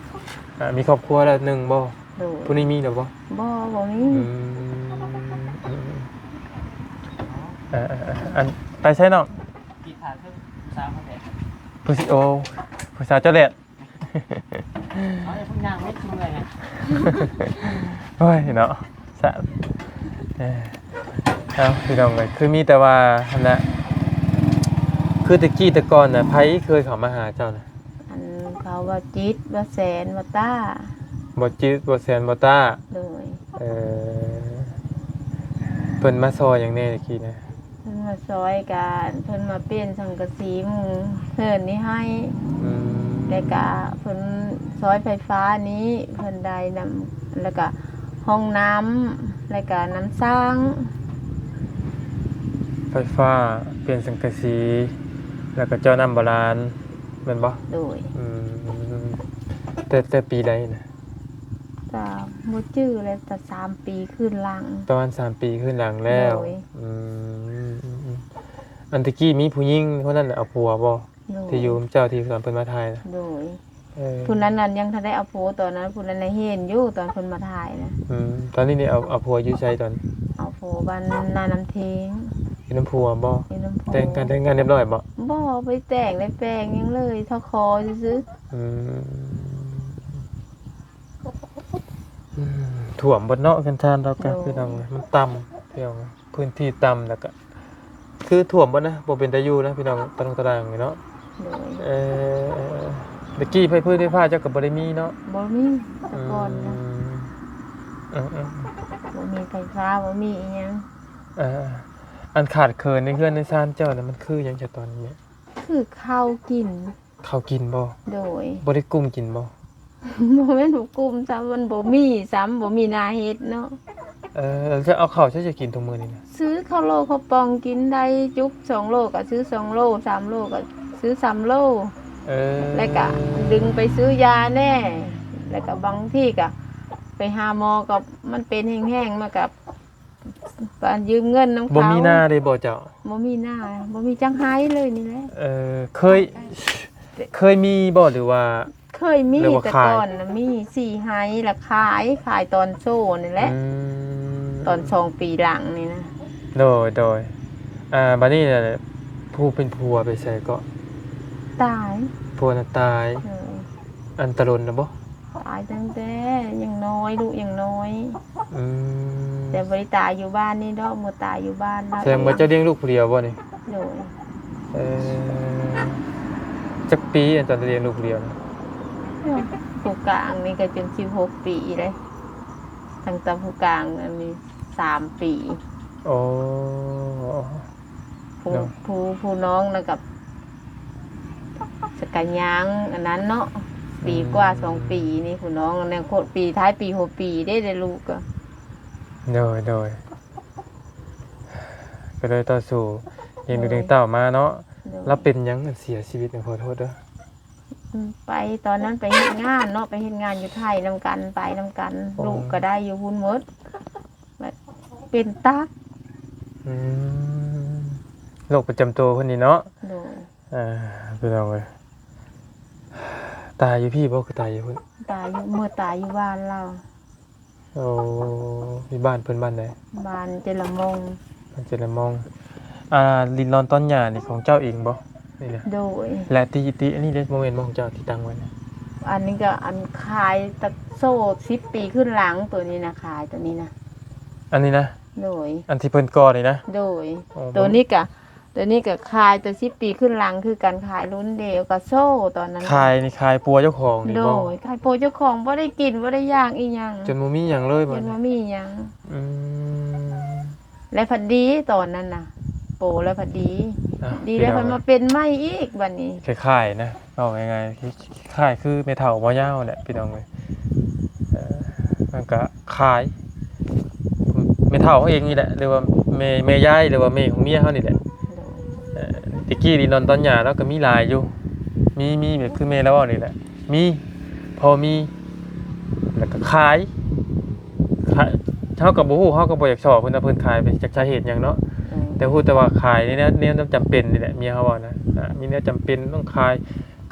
ອ່າ ມີຄອບຄົວແລ້ວໜຶ່ງບໍ່? ໂດຍ. ຜູ້ນີ້ມີແລ້ວບໍ່? ບໍ່ ບໍ່ມີ. ອືມ ອືມ ເອີ ເອີ ເອີ ອັນ ໄປໃສນ້ອງ? ຜູ້ ໂອ້ ຜູ້ສາວເຈົ້າແດດ. ເອົາ ຢ່າເພິ່ງຍ່າງເລີຍ ຊິເມື່ອຍນະ. ໂອ້ຍເນາະ ສະ ເອີ ເອົາ ພີ່ນ້ອງເອີຍ ຄືມີແຕ່ວ່າຫັ້ນນະ ຄືແຕ່ກີ້ແຕ່ກ່ອນນະ ໃຜເຄີຍເຂົ້າມາຫາເຈົ້ານະ? ອັນ ເຂົາ ບ່າວຈິດ ບ່າວແສນ ບ່າວຕ້າ. ບ່າວຈິດ ບ່າວແສນ ບ່າວຕ້າ. ໂດຍ. ເອີ ເພິ່ນມາຊ່ອຍຫຍັງແດ່ແຕ່ກີ້ນະ? ເພິ່ນມາຊ່ອຍກະ ເພິ່ນມາປ່ຽນສັງກະສີມຸງເຮືອນນີ້ໃຫ້. ອືມ. ແລ້ວກະເພິ່ນຊ່ອຍໄຟຟ້ານີ້ ເພິ່ນໄດ້ນຳ ແລ້ວກະຫ້ອງນ້ຳ ແລ້ວກະນ້ຳສ້າງ. ໄຟຟ້າ ປ່ຽນສັງກະສີ ແລ້ວກະເຈາະນ້ຳບາດານ ແມ່ນບໍ່? ໂດຍ. ອືມ ແຕ່ ແຕ່ປີໃດນະ? ກະບໍ່ຈື່ແລ້ວ ແຕ່ສາມປີຄືນຫຼັງ. ປະມານສາມປີຄືນຫຼັງແລ້ວ. ໂດຍ. ອືມ ອັນຕະກີ້ມີຜູ້ຍິງຄົນນັ້ນເອົາຜົວບໍ່? ໂດຍ. ທີ່ຢູ່ນຳເຈົ້າ ທີ່ຕອນເພິ່ນມາຖ່າຍນະ? ໂດຍ. ເອີ ຜູ້ນັ້ນນັ້ນຍັງທັນໄດ້ເອົາຜົວຕອນນັ້ນ ຜູ້ນັ້ນນະເຫັນຢູ່ຕອນເພິ່ນມາຖ່າຍນະ. ອືມ ຕອນນີ້ນີ້ເອົາ ເອົາຜົວຢູ່ໃສຕອນ? ເອົາຜົວບ້ານນານ້ຳເທງ. ຢູ່ນຳຜົວບໍ່? ຢູ່ນຳຜົວ. ແຕ່ງ ການແຕ່ງງານຮຽບຮ້ອຍບໍ່? ບໍ່ ບໍ່ໄດ້ແຕ່ງໄດ້ແປງຫຍັງເລີຍ ທໍ່ຂໍຊື່ໆ. ອືມ ອືມ ຖ້ວມເບິດເນາະ ເຮືອນຊານລາວກະ. ໂດຍ. ພີ່ນ້ອງ ມັນຕ່ຳ ພີ່ນ້ອງ ພື້ນທີ່ຕ່ຳ ແລ້ວກະ ຄືຖ້ວມເບິດນະ ບໍ່ເປັນຕາຢູ່ນະ ພີ່ນ້ອງ ຕາໜຸ່ງຕາໜ່າງນີ້ເນາະ. ໂດຍ. ເອີ ແຕ່ກີ້ໄຟຟືນໄຟຟ້າເຈົ້າກໍບໍ່ໄດ້ມີເນາະ? ບໍ່ມີ ແຕ່ກ່ອນນະ. ອືມ ເອີໆ ບໍ່ມີໄຟຟ້າ ບໍ່ມີອີ່ຫຍັງ. ເອີ ອັນຂາດເຂີນໃນເຮືອນໃນຊານເຈົ້ານະ ມັນຄືຫຍັງຊະຕອນນີ້? ຄືເຂົ້າກິນ. ເຂົ້າກິນບໍ່? ໂດຍ. ບໍ່ໄດ້ກຸ້ມກິນບໍ່? ບໍ່ແມ່ນບໍ່ກຸ້ມຊ້ຳ ມັນບໍ່ມີຊ້ຳ ບໍ່ມີໜ້າເຮັດເນາະ. ເອີ ແລ້ວເຈົ້າເອົາເຂົ້າໃສຈະກິນທຸກມື້ນີ້ນະ? ຊື້ເຂົ້າໂລເຂົ້າປ່ອງກິນ ໄດ້ຈຸກສອງໂລກໍຊື້ສອງໂລ ສາມໂລກໍຊື້ສາມໂລ. ເອີ ແລ້ວກໍດຶງໄປຊື້ຢາແດ່ ແລ້ວກໍບາງທີກໍໄປຫາໝໍກໍມັນເປັນແຮງໆ ມັນກໍ ການຢືມເງິນນຳເຂົາ. ບໍ່ມີນາເດ້ບໍ່ເຈົ້າ? ບໍ່ມີນາ ບໍ່ມີຈັກໄຮ່ເລີຍນີ້ແຫຼະ. ເອີ ເຄີຍ ເຄີຍມີບໍ່ ຫຼືວ່າ? ເຄີຍມີ ແຕ່ກ່ອນນະມີສີ່ໄຮ່ ລະຂາຍ ຂາຍຕອນໂຊນີ້ແຫຼະ. ອືມ ຕອນສອງປີຫຼັງນີ້ນະ. ໂດຍ ໂດຍ. ອ່າ ບາດນີ້ນະ ຜູ້ເປັນຜົວໄປໃສເກາະ? ຕາຍ. ຜົວນະຕາຍ. ເອີ. ອັນຕະດົນນະບໍ່? ຕາຍຕັ້ງແຕ່ຍັງນ້ອຍ ລູກຍັງນ້ອຍ. ອືມ ແຕ່ບໍ່ໄດ້ຕາຍຢູ່ບ້ານນີ້ດອກ ບໍ່ຕາຍຢູ່ບ້ານລາວ. ແສດງວ່າເຈົ້າລ້ຽງລູກຜູ້ດຽວບໍ່ນີ້? ໂດຍ. ເອີ ຈັກປີອັນຕອນລ້ຽງລູກຜູ້ດຽວນະ? ຜູ້ກາງນີ້ກໍຈົນສິບຫົກປີເດ້ ຕັ້ງແຕ່ຜູ້ກາງອັນນີ້ສາມປີ. ໂອ້. ຜູ້ ເນາະ ຜູ້ ຜູ້ນ້ອງນະກັບ ສະກະຍາງອັນນັ້ນເນາະ ປີກວ່າ ອືມ ສອງປີນີ້ ຜູ້ນ້ອງນັ້ນໂຄດ ປີທ້າຍປີຫົວປີເດ້ ໄດ້ລູກກໍ. ໂດຍ ໂດຍ. ກໍເລີຍຕໍ່ສູ້ ໂດຍ ລ້ຽງລູກລ້ຽງເຕົ້າມາເນາະ. ໂດຍ. ລາວເປັນຫຍັງອັນເສຍຊີວິດນະ? ຂໍໂທດເດີ. ອືມ ໄປຕອນນັ້ນໄປເຮັດງານເນາະ ໄປເຮັດງານຢູ່ໄທນຳກັນ ໄປນຳກັນ. ອໍ. ລູກກໍໄດ້ຢູ່ພຸ້ນໝົດ. ແບບເປັນຕັບ. ອືມ ໂລກປະຈຳໂຕເພິ່ນນີ້ເນາະ. ໂດຍ. ອ່າ ພີ່ນ້ອງເອີຍ ຕາຍຢູ່ພີ້ບໍ່ ຄືຕາຍຢູ່ພຸ້ນ? ຕາຍຢູ່ ເມືອຕາຍຢູ່ບ້ານລາວ. ໂອ້ ຢູ່ບ້ານເພິ່ນບ້ານໃດ? ບ້ານເຈລະມົງ. ບ້ານເຈລະມົງ. ອ່າ ດິນລອນຕອນຫຍ້ານີ້ຂອງເຈົ້າເອງບໍ່? ນີ້ນະ. ໂດຍ. ແລະ ທີ່ ທີ່ ອັນນີ້ເດ້ ບໍ່ແມ່ນຂອງເຈົ້າທີ່ຕັ້ງໄວ້ນະ? ອັນນີ້ກໍອັນຂາຍແຕ່ໂຊສິບປີຂຶ້ນຫຼັງ ໂຕນີ້ນະ ຂາຍໂຕນີ້ນະ. ອັນນີ້ນະ? ໂດຍ. ອັນທີ່ເພິ່ນກໍ່ນີ້ນະ? ໂດຍ. ອໍ ໂຕນີ້ກະ ໂຕນີ້ກະຂາຍແຕ່ສິບປີຂຶ້ນຫຼັງຄືກັນ ຂາຍລຸ້ນດຽວກັບໂຊຕອນນັ້ນ. ຂາຍນີ້ຂາຍປົວເຈົ້າຂອງນີ້ບໍ່? ໂດຍ. ຂາຍປົວເຈົ້າຂອງ ບໍ່ໄດ້ກິນ ບໍ່ໄດ້ຢາກອີ່ຫຍັງ ຈົນບໍ່ມີຫຍັງເລີຍ. ຈົນບໍ່ມີຫຍັງ. ອືມ. ແລະພັດດີຕອນນັ້ນນະ ໂປແລະພັດດີ ອ່ະ ດີແລ້ວ ພີ່ນ້ອງ ພັດມາເປັນໃໝ່ອີກບັດນີ້. ຄ້າຍໆນະ ເວົ້າງ່າຍໆ ຄ້າຍໆຄືແມ່ເຖົ້າບໍ່ຍາວແຫຼະ ພີ່ນ້ອງເອີຍ. ເອີ ມັນກະຄ້າຍແມ່ເຖົ້າເຮົາເອງນີ້ແຫຼະ ຫຼືວ່າແມ່ ແມ່ຍາຍ ຫຼືວ່າແມ່ຂອງເມຍເຮົານີ້ແຫຼະ. ໂດຍ. ເອີ ແຕ່ກີ້ນີ້ນອນຕອນຫຍ້າລາວກໍມີຫຼາຍຢູ່ ມີ ມີແບບຄືແມ່ລາວເວົ້ານີ້ແຫຼະ ມີ ພໍມີ ແລ້ວກໍຂາຍ ຂາຍ ເຮົາກໍບໍ່ຮູ້ ເຮົາກໍບໍ່ຢາກສໍ້ເພິ່ນວ່າເພິ່ນຂາຍໄປຈາກສາເຫດຫຍັງເນາະ. ເອີ ແຕ່ຮູ້ແຕ່ວ່າຂາຍໃນແນວ ແນວຈຳເປັນນີ້ແຫຼະ ເມຍເຮົາເວົ້ານະ. ອ່າ ມີແນວຈຳເປັນຕ້ອງຂາຍ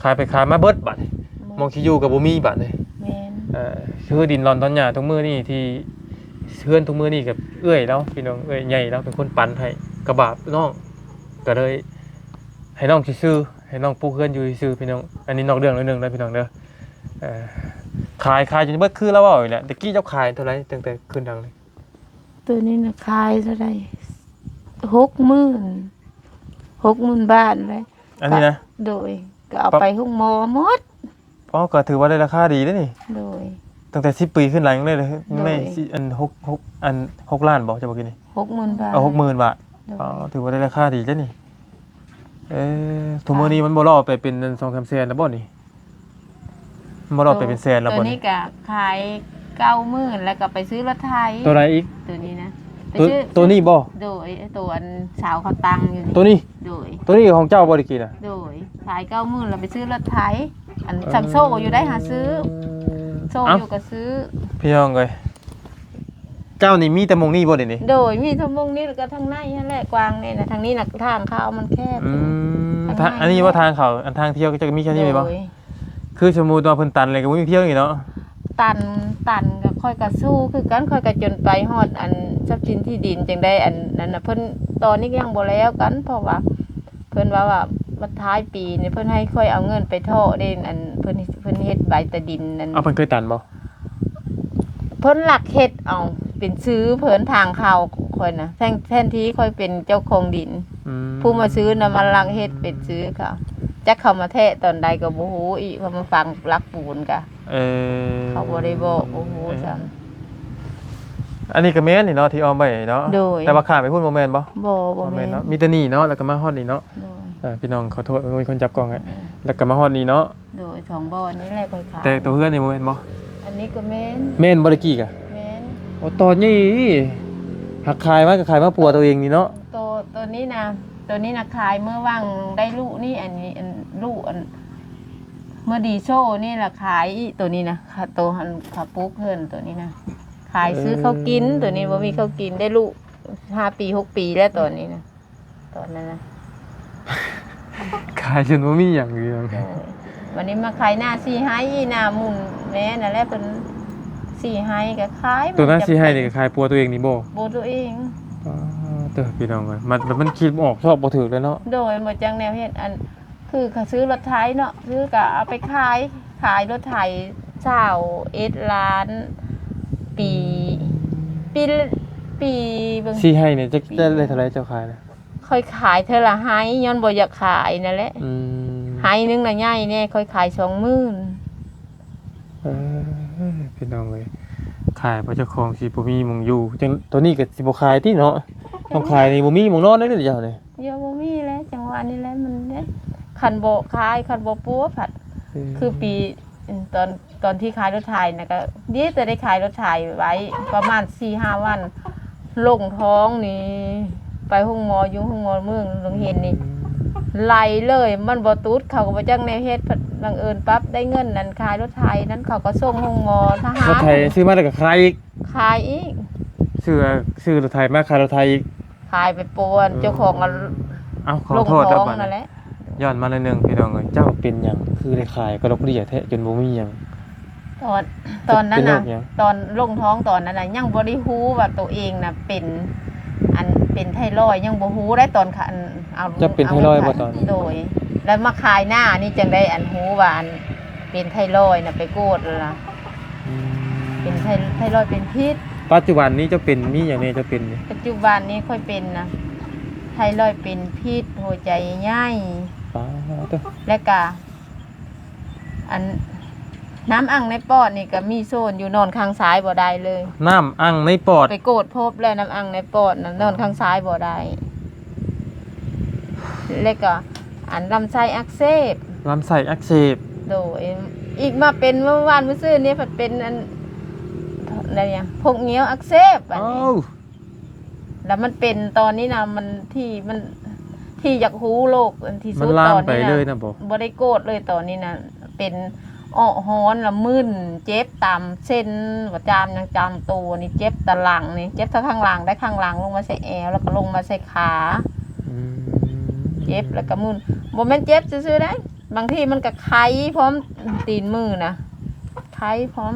ຂາຍໄປຂາຍມາເບິດບາດນີ້ ບໍ່ ໝ່ອງທີ່ຢູ່ກໍບໍ່ມີບາດນີ້. ແມ່ນ. ເອີ ຄືດິນລອນຖອນຫຍ້າທຸກມື້ນີ້ ທີ່ເຮືອນທຸກມື້ນີ້ກໍເອື້ອຍລາວ ພີ່ນ້ອງ ເອື້ອຍໃຫຍ່ລາວເປັນຄົນປັນໃຫ້ ກະບາບນ້ອງ ກໍເລີຍໃຫ້ນ້ອງຊື່ໆ ໃຫ້ນ້ອງປູກເຮືອນຢູ່ຊື່ໆ ພີ່ນ້ອງ. ອັນນີ້ນອກເລື່ອງໜ້ອຍໜຶ່ງເດີ ພີ່ນ້ອງເດີ. ເອີ ຂາຍ ຂາຍຈົນເບິດ ຄືລາວເວົ້ານີ້ແຫຼະ. ແຕ່ກີ້ເຈົ້າຂາຍເທົ່າໃດ ຕັ້ງແຕ່ຂຶ້ນຫຼັງນີ້? ໂຕນີ້ນະຂາຍເທົ່າໃດ ຫົກໝື່ນ ຫົກໝື່ນບາດແຫຼະ. ອັນນີ້ນະ? ໂດຍ ກໍເອົາໄປໂຮງໝໍໝົດ. ອໍ ກໍຖືວ່າໄດ້ລາຄາດີເດ້ນີ້. ໂດຍ ຕັ້ງແຕ່ສິບປີຂຶ້ນໄປຍັງໄດ້ເລີຍ. ໂດຍ ໃນ ອັນ ຫົກ ຫົກ ອັນ ຫົກລ້ານບໍ່ ເຈົ້າວ່າກີ້ນີ້? ຫົກໝື່ນບາດ. ເອີ ຫົກໝື່ນບາດ. ໂດຍ ອໍ ຖືວ່າໄດ້ລາຄາດີເດ້ນີ້. ເອີ ທຸກມື້ນີ້ມັນບໍ່ລໍໄປເປັນສອງສາມແສນແລ້ວບໍ່ນີ້? ມັນບໍ່ລໍໄປເປັນແສນແລ້ວບໍ່ນີ້? ໂຕນີ້ກໍຂາຍເກົ້າໝື່ນ ແລ້ວກໍໄປຊື້ລົດໄຖ. ໂຕໃດອີກ? ໂຕນີ້ນະ ໄປຊື້ ໂຕນີ້ບໍ່? ໂດຍ ໂຕອັນສາວເຂົາຕັ້ງຢູ່ນີ້. ໂຕນີ້? ໂດຍ ໂຕນີ້ຂອງເຈົ້າບໍ່ ແຕ່ກີ້ນະ? ໂດຍ ຂາຍເກົ້າໝື່ນ ແລ້ວໄປຊື້ລົດໄຖ ອັນ ເອີ ຊ່ຳໂຊຢູ່ໄດ໋ ຫາຊື້ ເອີ ໂຊຢູ່ກໍຊື້. ເອົ້າ ພີ່ນ້ອງເອີຍ ເຈົ້ານີ້ມີແຕ່ໝ່ອງນີ້ບໍ່ເດນີ້? ໂດຍ ມີແຕ່ໝ່ອງນີ້ ແລ້ວກໍທາງໃນຫັ້ນແຫຼະ ກວ້າງແດ່ນະ. ທາງນີ້ນະ ທາງເຂົ້າມັນແຄບ. ອືມ ທາງໃນ ອັນນີ້ວ່າທາງເຂົ້າ ອັນທາງທ່ຽວກໍຈະມີແຄ່ນີ້ແມ່ນບໍ່? ໂດຍ ຄືສົມມຸດວ່າເພິ່ນຕັນແລ້ວກໍບໍ່ມີທ່ຽວນີ້ເນາະ. ຕັນ ຕັນກໍຂ້ອຍກໍສູ້ຄືກັນ ຂ້ອຍກໍຈົນໄປຮອດອັນຊັບສິນທີ່ດິນ ຈັ່ງໄດ້ອັນນັ້ນນະ. ເພິ່ນຕອນນີ້ກໍຍັງບໍ່ແລ້ວກັນ ເພາະວ່າເພິ່ນວ່າ ວ່າ ວ່າທ້າຍປີນີ້ເພິ່ນໃຫ້ຂ້ອຍເອົາເງິນໄປເທາະເດ້ ອັນເພິ່ນ ເພິ່ນເຮັດໃບຕາດິນນັ້ນ. ເອົາ ເພິ່ນເຄີຍຕັນບໍ່? ເພິ່ນລັກເຮັດເອົາເປັນຊື່ເພິ່ນ ທາງເຂົ້າຂ້ອຍນະ ແທນ ແທນທີ່ຂ້ອຍເປັນເຈົ້າຂອງດິນ. ອືມ ຜູ້ມາຊື້ນະ ມັນລັກເຮັດເປັນຊື່ເຂົາ ຈັກເຂົາມາແທະຕອນໃດກໍບໍ່ຮູ້ອີກ ເຂົາມາຝັງຫຼັກປູນກະ. ເອີ ເຂົາບໍ່ໄດ້ບອກ ບໍ່ຮູ້ຊ້ຳ. ເອີ ອັນນີ້ກໍແມ່ນນີ້ເນາະ ທີ່ອ້ອມໄວ້ເນາະ. ໂດຍ ແຕ່ວ່າຂ້າມໄປພຸ້ນບໍ່ແມ່ນບໍ່? ບໍ່ ບໍ່ແມ່ນ ບໍ່ແມ່ນເນາະ ມີແຕ່ນີ້ເນາະ ແລ້ວກໍມາຮອດນີ້ເນາະ. ໂດຍ ເອີ ພີ່ນ້ອງຂໍໂທດ ມີຄົນຈັບກ້ອງໃຫ້ ເອີ ແລ້ວກໍມາຮອດນີ້ເນາະ. ໂດຍ ສອງບ່ອນນີ້ແຫຼະຂ້ອຍຂາຍ. ແຕ່ໂຕເຮືອນນີ້ບໍ່ແມ່ນບໍ່? ອັນນີ້ກໍແມ່ນ. ແມ່ນບໍ່ ແຕ່ກີ້ກະ? ແມ່ນ. ໂອ້ ຕອນນີ້ຫາກຂາຍມາກໍຂາຍມາປົວໂຕເອງນີ້ເນາະ. ໂຕ ໂຕນີ້ນະ ໂຕນີ້ນະຂາຍເມື່ອຫວ່າງໄດ້ລູກນີ້ ອັນນີ້ ອັນລູກ ອັນ ເມື່ອດີໂຊນີ້ລະຂາຍອີກ. ໂຕນີ້ນະ ໂຕຫັ້ນເຂົາປູກເຮືອນ ໂຕນີ້ນະ ຂາຍຊື້ເຂົ້າກິນ. ເອີ ໂຕນີ້ບໍ່ມີເຂົ້າກິນ ໄດ້ລູກຫ້າປີ ຫົກປີແລ້ວ ຕອນນີ້ນະ. ຕອນນັ້ນນະ ຂາຍຈົນບໍ່ມີຫຍັງຢູ່. ເອີ ບັດນີ້ມາຂາຍນາສີ່ໄຮ່ ນາໝຸ່ນແມ່ນັ້ນແຫຼະ ເພິ່ນສີ່ໄຮ່ກໍຂາຍ. ໂຕນາສີ່ໄຮ່ນີ້ກໍຂາຍປົວໂຕເອງນີ້ບໍ່? ປົວໂຕເອງ. ອໍ ເຕີ ພີ່ນ້ອງເອີຍ ມັນ ມັນຄິດບໍ່ອອກ ຊອກບໍ່ຖືກແລ້ວເນາະ. ໂດຍ ບໍ່ຈັກແນວເຮັດ ອັນ ຄືເຂົາຊື້ລົດໄຖເນາະ ຊື້ກໍເອົາໄປຂາຍ ຂາຍລົດໄຖຊາວເອັດລ້ານ ປີ ປີ ປີເບິ່ງ. ສີ່ໄຮ່ນີ້ຈັກໄດ້ເທົ່າໃດເຈົ້າຂາຍນະ? ຂ້ອຍຂາຍເທື່ອລະໄຮ່ ຍ້ອນບໍ່ຢາກຂາຍນັ້ນແຫຼະ. ອືມ ໄຮ່ໜຶ່ງນະໃຫຍ່ແດ່ ຂ້ອຍຂາຍສອງໝື່ນ. ເອີ ພີ່ນ້ອງເອີຍ ຂາຍເພາະເຈົ້າຂອງຊິບໍ່ມີໝ່ອງຢູ່ ຈັ່ງ ໂຕນີ້ກໍຊິບໍ່ຂາຍຕິເນາະ. ຕ້ອງຂາຍນີ້ ບໍ່ມີໝ່ອງນອນເດ້ເຈົ້ານີ້. ເອີ ບໍ່ມີແຫຼະ ຈັ່ງຫວະນີ້ແຫຼະ ມັນເດ້ ຄັນບໍ່ຂາຍ ຄັນບໍ່ປົວພັດ. ເອີ ຄືປີ ຕອນ ຕອນທີ່ຂາຍລົດໄຖນະ ກໍດີແຕ່ໄດ້ຂາຍລົດໄຖໄວ້ປະມານສີ່ຫ້າວັນ ລົງທ້ອງນີ້ ໄປໂຮງໝໍ ຢູ່ໂຮງໝໍເມືອງດົງເຫັນນີ້ ໄຫຼເລີຍ ມັນບໍ່ຕຸດ ເຂົາກໍບໍ່ຈັກແນວເຮັດ. ບັງເອີນປັບໄດ້ເງິນນັ້ນ ຂາຍລົດໄຖນັ້ນ ເຂົາກໍສົ່ງໂຮງໝໍທະຫານ. ລົດໄຖຊື້ມາແລ້ວກໍຂາຍອີກ? ຂາຍອີກ. ຊື້ ຊື້ລົດໄຖມາຂາຍລົດໄຖອີກ? ຂາຍໄປປ່ວນ ເອີ ເຈົ້າຂອງກໍ ເອົ້າ ຂໍໂທດເດີ ບັດນີ້ ຍ້ອນມາໜ້ອຍໜຶ່ງ ພີ່ນ້ອງເອີຍ ເຈົ້າເປັນຫຍັງຄືໄດ້ຂາຍກະດົກເດຍແທ້ ຈົນບໍ່ມີຫຍັງ? ຕອນ ຕອນນັ້ນນະ ເປັນໂລກຫຍັງ? ຕອນລົງທ້ອງຕອນນັ້ນນະ ຍັງບໍ່ໄດ້ຮູ້ວ່າໂຕເອງນະເປັນ ອັນ ເປັນໄທຣອຍ ຍັງບໍ່ຮູ້ໄດ໋ ຕອນ ອັນ ເອົາ ເຈົ້າເປັນໄທຣອຍບໍ່ຕອນ? ໂດຍ ແລ້ວມາຂາຍນານີ້ ຈັ່ງໄດ້ ອັນ ຮູ້ວ່າ ອັນ ເປັນໄທຣອຍນະ ໄປກວດແລ້ວນະ. ອືມ ເປັນໄທ ໄທຣອຍເປັນພິດ. ປັດຈຸບັນນີ້ເຈົ້າເປັນ ມີຫຍັງແດ່ເຈົ້າເປັນນີ້? ປັດຈຸບັນນີ້ຂ້ອຍເປັນນະ ໄທຣອຍເປັນພິດ ຫົວໃຈໃຫຍ່. ປາດໂທ້ ແລ້ວກະ ອັນ ນ້ຳອັ່ງໃນປອດນີ້ກະມີໂຊນຢູ່ ນອນຂ້າງຊ້າຍບໍ່ໄດ້ເລີຍ. ນ້ຳອັ່ງໃນປອດ? ໄປກວດພົບແລ້ວ ນ້ຳອັ່ງໃນປອດນະ ນອນຂ້າງຊ້າຍບໍ່ໄດ້. ແລ້ວກໍ ອັນ ລຳໄສ້ອັກເສບ. ລຳໄສ້ອັກເສບ. ໂດຍ ອີກມາເປັນມື້ວານມື້ຊືນນີ້ ພັດເປັນ ອັນ ໃດຫຍັງ ພົກງຽວອັກເສບ ບັດນີ້. ເອົ້າ ແລ້ວມັນເປັນຕອນນີ້ນະ ມັນທີ່ ມັນທີ່ຢາກຮູ້ໂລກອັນທີ່ສຸດ ມັນລາມໄປເລີຍນະ ບໍ່ ບໍ່ໄດ້ກວດເລີຍຕອນນີ້ນະ ເປັນ ເອາະຮ້ອນລະມຶນ ເຈັບຕາມເສັ້ນ ວ່າຈາມຫຍັງ ຈາມໂຕນີ້ ເຈັບຕາຫຼັງນີ້ ເຈັບທັງຂ້າງຫຼັງໄດ້ ຂ້າງຫຼັງລົງມາໃສ່ແອວ ແລ້ວກໍລົງມາໃສ່ຂາ. ອືມ ເຈັບແລ້ວກໍມຶນ ບໍ່ແມ່ນເຈັບຊື່ໆໄດ໋ ບາງທີມັນກໍໄຄພ້ອມ ຕີນມືນະ ໄຄພ້ອມ.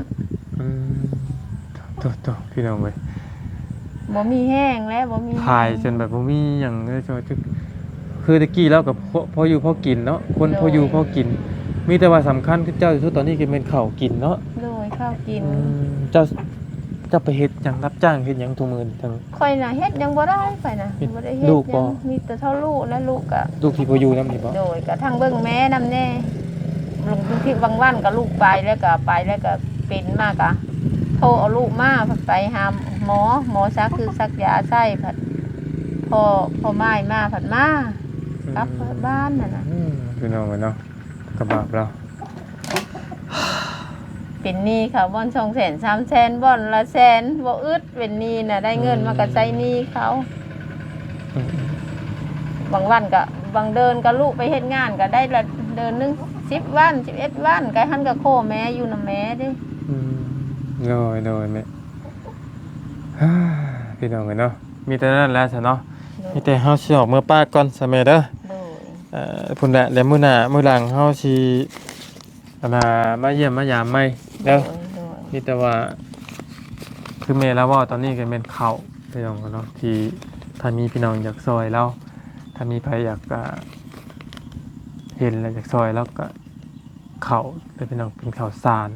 ອືມ ໂຕໆ ພີ່ນ້ອງເອີຍ ບໍ່ມີແຮງແລ້ວ ບໍ່ມີແຮງ ຂາຍຈົນແບບບໍ່ມີຫຍັງເລີຍ ຄືແຕ່ກີ້ລາວກໍພໍ ພໍຢູ່ພໍກິນເນາະ ຄົນ ໂດຍ ພໍຢູ່ພໍກິນ ມີແຕ່ວ່າສຳຄັນຄືເຈົ້າທີ່ສຸດຕອນນີ້ກໍແມ່ນເຂົ້າກິນເນາະ ໂດຍ ເຂົ້າກິນ ອືມ ເຈົ້າ ເຈົ້າໄປເຮັດຫຍັງ ຮັບຈ້າງເຮັດຫຍັງທຸກມື້ນີ້ ຂ້ອຍນະເຮັດຫຍັງບໍ່ໄດ້ ຂ້ອຍນະ ເຮັດ ບໍ່ໄດ້ເຮັດ ລູກບໍ່ ຫຍັງ ມີແຕ່ເທົ່າລູກ ແລະລູກກະ ລູກທີ່ບໍ່ຢູ່ນຳນີ້ບໍ່ ໂດຍ ກະທັງເບິ່ງແມ່ນຳແດ່ ບາງທີບາງວັນກະລູກໄປແລ້ວກະ ໄປແລ້ວກະເປັນມາກະໂທເອົາລູກມາ ພັດໄປຫາໝໍ ໝໍສັກຄືກສັກຢາໃສ່ ພັດພໍ ພໍໝາຍມາ ພັດມາ ອືມ ກັບບ້ານຫັ້ນນະ ອືມ ພີ່ນ້ອງເອີຍເນາະ ກະບາບລາວ ເປັນໜີ້ເຂົາບ່ອນສອງແສນສາມແສນ ບ່ອນລະແສນ ບໍ່ອຶດ ເປັນໜີ້ນະ ໄດ້ເງິນມາກໍໃຊ້ໜີ້ເຂົາ ອືມ ບາງວັນກໍ ບາງເດືອນກໍລູກໄປເຮັດງານກໍໄດ້ລະເດືອນໜຶ່ງສິບວັນ ສິບເອັດວັນ ກໍຫັ້ນກໍຂໍແມ່ຢູ່ນຳແມ່ເດ້ ອືມ ໂດຍ ໂດຍແມ່ ພີ່ນ້ອງເອີຍເນາະ ມີແຕ່ນັ້ນແຫຼະຊະເນາະ ໂດຍ ມີແຕ່ເຮົາຊິອອກເມືອປະກ່ອນຊະແມ່ເດີ ໂດຍ ເອີ ພຸ້ນແຫຼະ ແລ້ວມື້ໜ້າມື້ຫຼັງເຮົາຊິ ອັນນ່າ ມາຢ້ຽມມາຢາມໃໝ່ເດີ ໂດຍ ໂດຍ ມີແຕ່ວ່າ ຄືແມ່ລາວເວົ້າຕອນນີ້ກໍແມ່ນເຂົ້າ ພີ່ນ້ອງເນາະ ທີ່ຖ້າມີພີ່ນ້ອງຢາກຊ່ອຍລາວ ຖ້າມີໃຜຢາກ ອ່າ ເຫັນແລ້ວຢາກຊ່ອຍລາວກໍເຂົ້າເດີພີ່ນ້ອງ ເປັນເຂົ້າສານ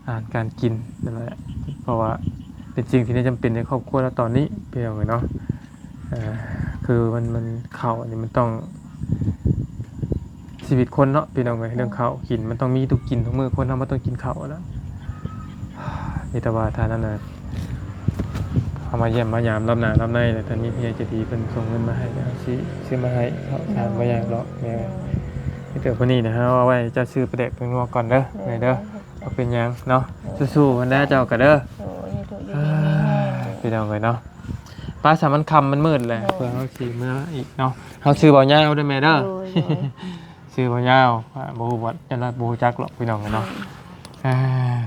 ອາຫານການກິນນັ້ນແຫຼະ ເພາະວ່າເປັນສິ່ງທີ່ຈຳເປັນໃນຄອບຄົວລາວຕອນນີ້ ພີ່ນ້ອງເອີຍເນາະ. ເອີ ຄືມັນ ມັນ ເຂົ້າອັນນີ້ມັນຕ້ອງ ຊີວິດຄົນເນາະ ພີ່ນ້ອງເອີຍ ເລື່ອງເຂົ້າກິນມັນຕ້ອງມີທຸກ ກິນທຸກມື້ ຄົນເຮົາມັນຕ້ອງກິນເຂົ້ານະ. ມີແຕ່ວ່າຖ້ານັ້ນນະ ເຮົາມາຢ້ຽມມາຢາມລອບໜ້າລອບໃນ ແລ້ວຖ້າມີຜູ້ໃຫຍ່ໃຈດີເພິ່ນສົ່ງເງິນມາໃຫ້ ເຮົາຊິຊື້ມາໃຫ້ເຂົ້າສານ ບໍ່ຍາກດອກແມ່. ມີແຕ່ມື້ນີ້ນະ ເຮົາເອົາໄວ້ເຈົ້າຊື້ປາແດກແປ້ງນົວກ່ອນເດີ ແມ່ເດີ. ບໍ່ເປັນຫຍັງເນາະ ສູ້ໆ ຫັ້ນແຫຼະເຈົ້າກໍເດີ. ໂດຍ ຢູ່ດີມີແຮງ ພີ່ນ້ອງເອີຍເນາະ. ໄປຊະ ມັນຄ່ຳມັນມືດແຫຼະ ໂດຍ ເພື່ອເຮົາຊິເມືອອີກເນາະ. ເຮົາຊື່ບ່າວຍາວເດີແມ່ເດີ. ໂດຍ ໂດຍ ຊື່ບ່າວຍາວ ອ່າ ບໍ່ຮູ້ວ່າ ຢ້ານວ່າບໍ່ຮູ້ຈັກຫຼອກພີ່ນ້ອງເນາະ. ໂດຍ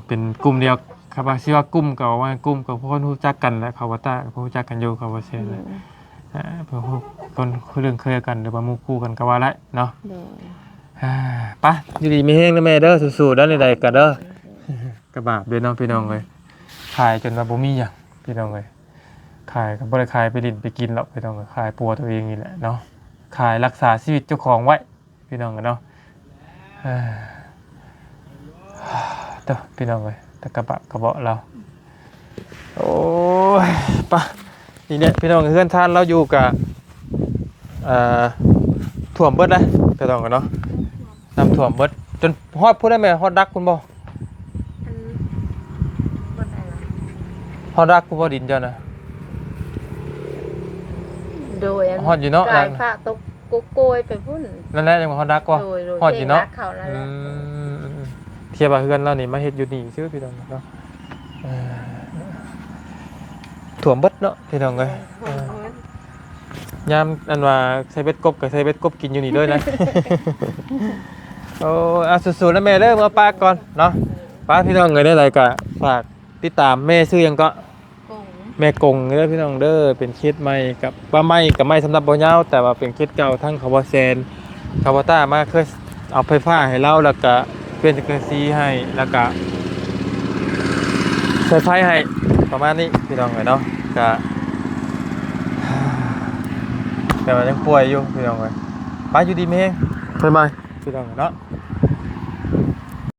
ເປັນກຸ່ມດຽວ ຄັນວ່າຊິວ່າກຸ່ມກໍວ່າກຸ່ມ ກໍຄົນຮູ້ຈັກກັນແຫຼະ ເຂົາວ່າຕາ ກໍຮູ້ຈັກກັນຢູ່ ເຂົາວ່າແຊນ. ໂດຍ ອ່າ ເພື່ອຮູ້ຄົນເລື່ອງເຄີຍກັນ ຫຼືວ່າໝູ່ຄູ່ກັນກໍວ່າໄດ້ເນາະ. ໂດຍ ອ່າ ໄປ ຢູ່ດີມີແຮງເດີແມ່ເດີ ສູ້ໆ ເດີ ໃດໆ ກໍເດີ. ໂດຍ ກະບາບເດ້ເນາະ ພີ່ນ້ອງເອີຍ ຂາຍຈົນວ່າບໍ່ມີຫຍັງ ພີ່ນ້ອງເອີຍ. ຂາຍກໍບໍ່ໄດ້ຂາຍໄປຫຼິ້ນໄປກິນດອກ ພີ່ນ້ອງເອີຍ ຂາຍປົວໂຕເອງນີ້ແຫຼະເນາະ ຂາຍລັກສາຊີວິດເຈົ້າຂອງໄວ້ ພີ່ນ້ອງເອີຍເນາະ. ເອີ ເດີ ພີ່ນ້ອງເອີຍ ແຕ່ກະບາບກະເບາະລາວ. ໂອ້ຍ ປະ ນີ້ແຫຼະ ພີ່ນ້ອງ ເຮືອນຊານລາວຢູ່ກະ ອ່າ ຖ້ວມເບິດແລ້ວ ພີ່ນ້ອງເອີຍເນາະ. ນ້ຳຖ້ວມເບິດ ຈົນຮອດພຸ້ນໄດ້ແມ່ ຮອດດັກພຸ້ນບໍ່? ອັນ ຮອດດັກພຸ້ນບໍ່ ດິນເຈົ້ານະ? ໂດຍ ອັນ ຮອດຢູ່ເນາະ ກາຍ ນັ້ນ ພະຕົກໂກໂກຍໄປພຸ້ນ. ນັ້ນແຫຼະ ຍັງບໍ່ຮອດດັກບໍ່? ໂດຍ ໂດຍ ຮອດຢູ່ເນາະ ເຂດເຂົານັ້ນແຫຼະ. ອືມ ເອີ ທຽບວ່າເຮືອນລາວນີ້ມາເຮັດຢູ່ນີ້ຊື່ ພີ່ນ້ອງເນາະ. ເອີ ຖ້ວມເບິດເນາະ ພີ່ນ້ອງເອີຍ. ໂດຍ ເອີ ຍາມອັນວ່າໃສ່ເບັດກົບ ກໍໃສ່ເບັດກົບກິນຢູ່ນີ້ເດີນະ. ໂອ້ ອ່ະ ສູ້ໆ ນະແມ່ເດີ ເມືອປະກ່ອນເນາະ. ໄປ ພີ່ນ້ອງເອີຍ ໃດໆ ກໍຝາກຕິດຕາມແມ່ ຊື່ຫຍັງເກາະ? ກົງ ແມ່ກົງເດີ ພີ່ນ້ອງເດີ. ເປັນເຂດໃໝ່ ກັບວ່າໃໝ່ກໍໃໝ່ສຳລັບບ່າວຍາວ ແຕ່ວ່າເປັນເຂດເກົ່າ ທັງເຂົາບ່າວແຊນ ເຂົາບ່າວຕ້າມາເຄີຍ ເອົາໄຟຟ້າໃຫ້ລາວ ແລ້ວກະປ່ຽນສັງກະສີໃຫ້ ແລ້ວກະໃສ່ໄຟໃຫ້ ປະມານນີ້ ພີ່ນ້ອງເອີຍເນາະ. ກະ ແຕ່ວ່າຍັງປ່ວຍຢູ່ ພີ່ນ້ອງເອີຍ. ໄປ ຢູ່ດີມີແຮງ ບາຍບາຍ ພີ່ນ້ອງເອີຍເນາະ.